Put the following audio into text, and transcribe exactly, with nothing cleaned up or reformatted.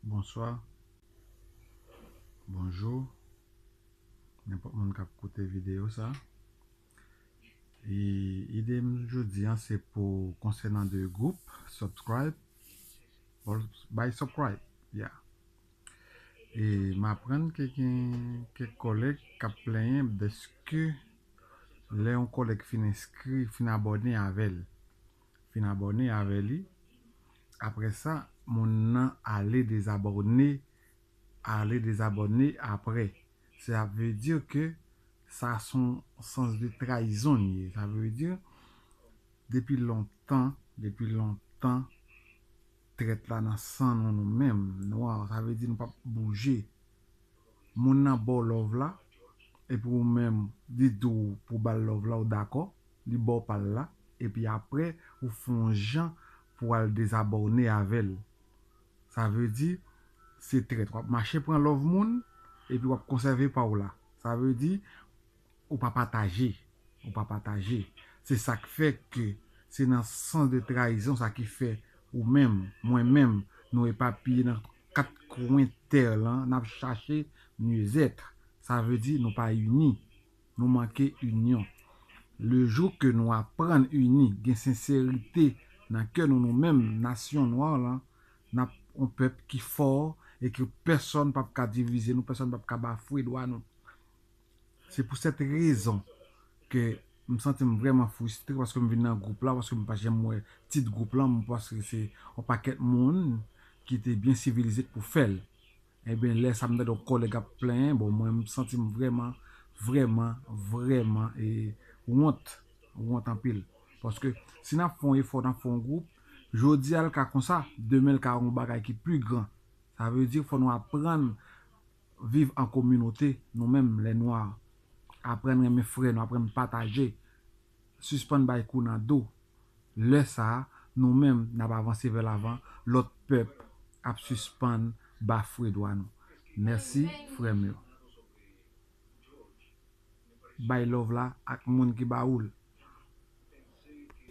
Bonswa. Bonjou. Nenpòt moun k ap koute videyo sa. E ide m jodi an se pou konsènan de gwoup, subscribe. Bon, bay subscribe, yeah. E m aprann ke gen kèk kòlèg k ap plenyen dèske lè yon kòlèg fin enskri, fin abòne avè l, fin abòne avè li, apre sa, moun nan ale dezabòne, ale dezabòne apre. Sa vle di ke sa se yon sans de trayizon li ye. Sa vle di, depi lontan, depi lontan, trèt la nan san nou, nou menm, nwa, sa vle di nou p ap bouje. Moun nan ba w love la, epi ou menm, li di w pou ba l love la, ou dakò, li ba w pa l la, epi apre, ou fè yon jan pou al dezabòne avè l. Sa vle di, se trèt. W ap mache pran love moun, epi w ap konsève pa w la. Sa vle di, ou pa pataje. Ou pa pataje. Se sa k fè ke se nan sans de trayizon sa ki fè ou menm, mwen menm, nou epapiye nan kat kwen tè lan, n ap chache mieux-être. Sa vle di nou pa ini. Nou manke inyon. Le jou ke nou aprann ini, gen senserite nan kè nou, nou menm, nasyon nwa lan, n ap yon pèp ki fò e ke pèsonn p ap ka divize nou, pèsonn p ap ka bafwe dwa nou. Se pou sèt rezon ke m santi m vrèman fristre paske m vin nan gwoup la, paske m pa janm wè tit gwoup lan, m panse se yon pakèt moun ki te byen sivilize k pou fè l. Ebyen, lè sa m tande yon kòlèg ap plenyen, bon, mwen m santi m vrèman, vrèman, vrèman e wont, wont anpil. Paske si n ap fè yon efò, n ap fè yon gwoup, jodi a l ka konsa, demen l ka yon bagay ki pi gran. Sa vle di fò nou aprann viv an kominote, nou menm, lè nwa. Aprann renmen frè nou, aprann pataje. Sispann bay kou nan do. Lè sa a, nou menm, n ap avanse vè lavan, lòt pèp ap sispann bafwe dwa nou. Mèsi, frè m yo. Bay love la ak moun ki ba ou l.